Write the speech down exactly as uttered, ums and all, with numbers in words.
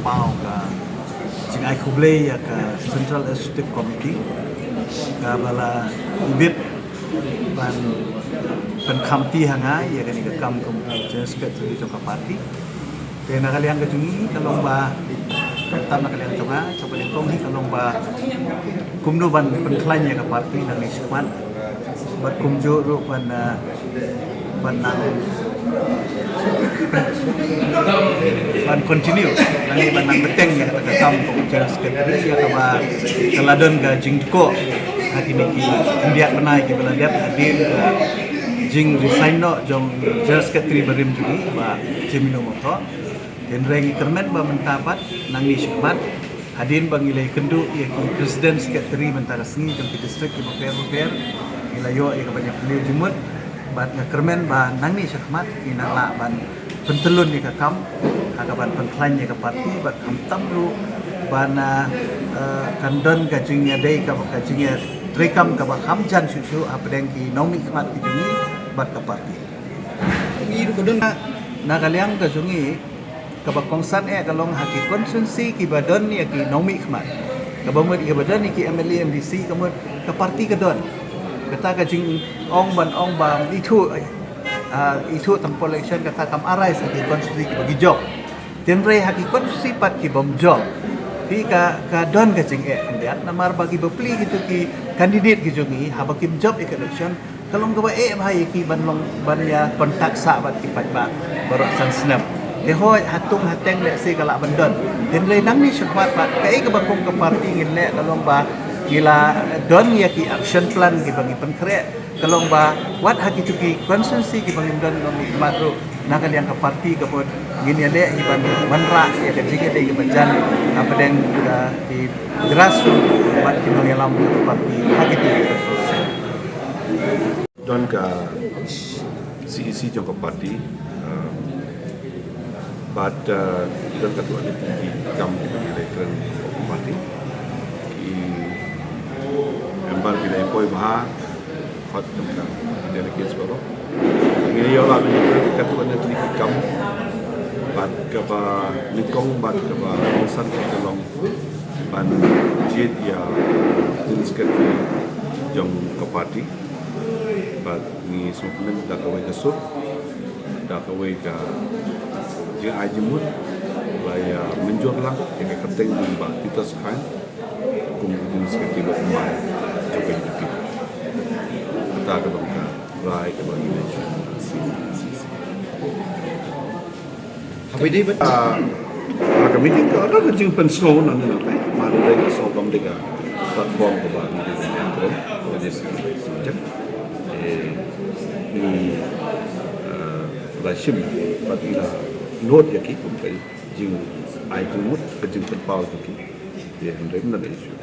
Ka jingai khublei ïa ka Central Executive Committee kaba la ibit ban pynkhamti ha nga ïa kane ka kam kum u General Secretary jong ka party. Te na ka liang ka jong ngi ka long ba, khamtam na ka liang jong nga, kaba nyngkong hi ka long ba kumno ban pynkhlaiñ ïa ka party nangne shakhmat. Bad kumjuh ruh ban, ah, ban nang, ban continue lane ban nang bteng ïa kata ka kam kum u General Secretary, ïa kaba ka la don ka jingthoh ha kine ki khyndiat bnai kiba la dep hadien ka jingresign noh jong General Secretary barim jong ngi, Bah Jemino Mawthoh. Hynrei ngi kyrmen ba mynta pat nangne shakhmat, hadien ba ngi la ïakynduh ïa ki President Secretary mynta ka sngi jong ki district kiba pher bapher, ngi la ïoh ïa ka ban ïapyni jingmut. Bad nga kyrmen ba nangne shakhmat ngi nang lah ban pyntyllun ïa ka kam ha ka ban pynkhlaiñ ïa ka party, bad khamtam ruh ban, ah, eh, kan don ka jingïadei kaba, ka jingïatreikam kaba kham jan shuh shuh hapdeng ki nongmihkhmat ki jong ngi bad ka party. Ngi ruh ka don na, na ka liang ka jong ngi, kaba kongsan eh ka long ha ki constituency kiba don ïa ki nongmihkhmat. Kaba mut ïa kiba don ïa ki M L A, M D C, ka mut ka party ka don. Kata ka jingong ban ong ba ithuh, ah, ithuh tang poh election kata kam arise ha ki constituency kiba ki jop. Hynrei ha ki constituency pat kibym jop, phi, ka, ka don ka jingeh khyndiat namar ba kiba plie kito ki candidate ki jong ngi haba kim jop ïa ka election, ka long kaba eh bha ïa ki ban long, ban ïa contact sah bad ki paidbah baroh san snem. Te hooid, ha tung ha teng lehse ka lah ban don. Hynrei nangne shakhmat pat, kaei kaba kum ka party ngin leh ka long ba ngi la don ïa ki action plan kiba ngi pynkhreh, ka long ba wat ha kito ki constituency kiba ngim don nongmihkhmat ruh, na ka liang ka party ka mut ngin ïaleh hi ban wanrah ïa ka jingïadei kaba jan hapdeng ka, ki grassroots bad ki nongïalam ka party ha kito ki constituency. Don ka C E C jong ka party, eh, bad, eh, don katto katne ki kam kiba ngi la kren ka party. Ki member ki la poi bha, khot jong ka delegates baroh. Ngi ïoh lah ban ïakren katto katne ki kam, bad kaba nyngkong bad kaba kongsan ka long ban jied ïa u General Secretary jong ka party. Bad ngi sngewkmen da kawei ka sur, da kawei ka jingai jingmut, la ïa mynjur lang ïa ka kyrteng jong Bah Titus Chyne kum u General Secretary ba kumne jong ka U D P. Kata ka long ka rai kaba ngi la ïoh. Haba ïadei bad, ah, ha ka meeting ka don ka jingpynsngew na ngi na phi, ma dei ka sngewbha dei ka platform kaba ngi dei ka jingpynsngew. Eh, ngi, ah, la shim bad ngi la note ïa ki kum ka jingai jingmut, ka jingpynpaw jong ki. Ïa, hynrei mynta ka issue.